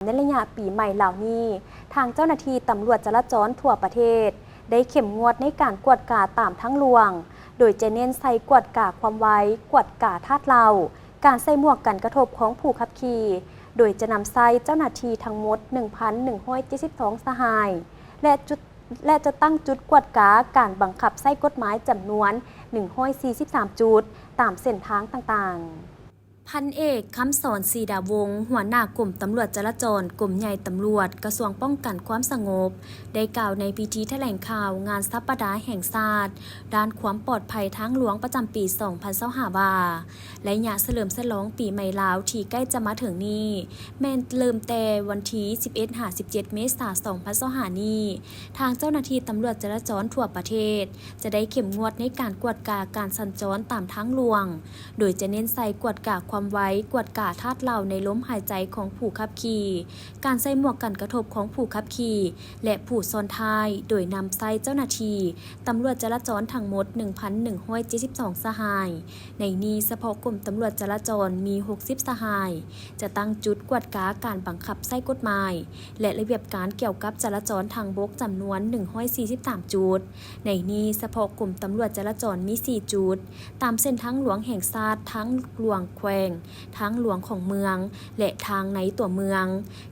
ໃນໄລຍະປີໃໝ່ລາວນີ້, ທາງເຈົ້າໜ້າທີ່ຕຳຫຼວດຈະລາຈອນທົ່ວປະເທດ ໄດ້ເຂັ້ມງວດໃນການກວດກາຕາມທາງຫຼວງ, ໂດຍຈະເນັ້ນໃສ່ກວດກາຄວາມໄວ, ກວດກາທາດເຫຼົ້າ, ການໃສ່ໝວກກັນກະທົບຂອງຜູ້ຂັບຂີ່, ໂດຍຈະນຳໃຊ້ເຈົ້າໜ້າທີ່ທັງໝົດ ໜຶ່ງພັນໜຶ່ງຮ້ອຍເຈັດສິບສອງ ສະຫາຍ ແລະ ຈຸດ ແລະ ຈະຕັ້ງຈຸດກວດກາການບັງຄັບໃຊ້ກົດໝາຍຈຳນວນ ໜຶ່ງຮ້ອຍສີ່ສິບສາມ ຈຸດ ຕາມເສັ້ນທາງຕ່າງໆ. ພັນເອກ ຄຳສອນ ສີດາວົງ ຫົວໜ້າກົມຕຳຫຼວດຈະລາຈອນ ກົມໃຫຍ່ຕຳຫຼວດ ກະຊວງປ້ອງກັນຄວາມສະຫງົບ ໄດ້ກ່າວໃນພິທີຖະແຫຼງຂ່າວງານສັບປະດາແຫ່ງຊາດ ດ້ານຄວາມປອດໄພທາງຫຼວງປະຈຳປີ ສອງພັນຊາວຫ້າ ວ່າ ໄລຍະສະເຫຼີມສະຫຼອງປີໃໝ່ລາວທີ່ໃກ້ຈະມາເຖິງນີ້ ແມ່ນເລີ່ມແຕ່ວັນທີ ສິບເອັດ ຫາ ສິບເຈັດ ເມສາ ສອງພັນຊາວຫ້າ ນີ້, ທາງເຈົ້າໜ້າທີ່ຕຳຫຼວດຈະລາຈອນທົ່ວປະເທດ ຈະໄດ້ເຂັ້ມງວດໃນການກວດກາການສັນຈອນຕາມທາງຫຼວງ, ໂດຍຈະເນັ້ນໃສ່ກວດກາຄວາມໄວ, ກວດກາທາດເຫຼົ້າໃນລົມຫາຍໃຈຂອງຜູ້ຂັບຂີ່, ການໃສ່ໝວກກັນກະທົບຂອງຜູ້ຂັບຂີ່ ແລະ ຜູ້ຊ້ອນທ້າຍ, ໂດຍນຳໃຊ້ເຈົ້າໜ້າທີ່ຕຳຫຼວດຈະລາຈອນທັງໝົດ ໜຶ່ງພັນໜຶ່ງຮ້ອຍເຈັດສິບສອງ ສະຫາຍ. ໃນນີ້ສະເພາະກົມຕຳຫຼວດຈະລາຈອນມີ ຫົກສິບ ສະຫາຍ, ຈະຕັ້ງຈຸດກວດກາການບັງຄັບໃຊ້ກົດໝາຍ ແລະ ລະບຽບການກ່ຽວກັບຈະລາຈອນທາງບົກຈຳນວນ ໜຶ່ງຮ້ອຍສີ່ສິບສາມ ຈຸດ. ໃນນີ້ສະເພາະກົມຕຳຫຼວດຈະລາຈອນມີ ສີ່ ຈຸດ, ຕາມເສັ້ນທາງຫຼວງແຫ່ງຊາດ, ທາງຫຼວງແຂວງ, ທາງຫຼວງຂອງເມືອງ ແລະ ທາງໃນຕົວເມືອງ.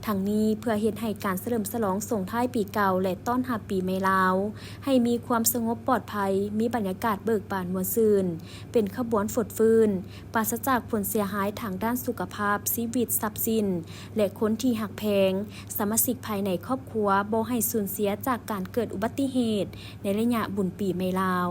ທັງນີ້ເພື່ອເຮັດໃຫ້ການສະເຫຼີມສະຫຼອງສົ່ງທ້າຍປີເກົ່າ ແລະ ຕ້ອນຮັບປີໃໝ່ລາວ ໃຫ້ມີຄວາມສະຫງົບປອດໄພ, ມີບັນຍາກາດເບີກບານມ່ວນຊື່ນ, ເປັນຂະບວນຟົດຟື້ນ, ປາສະຈາກຜົນເສຍຫາຍທາງດ້ານສຸຂະພາບ, ຊີວິດ, ຊັບສິນ ແລະ ຄົນທີ່ຮັກແພງ, ສະມາຊິກພາຍໃນຄອບຄົວບໍ່ໃຫ້ສູນເສຍຈາກການເກີດອຸບັດຕິເຫດໃນໄລຍະບຸນປີໃໝ່ລາວ.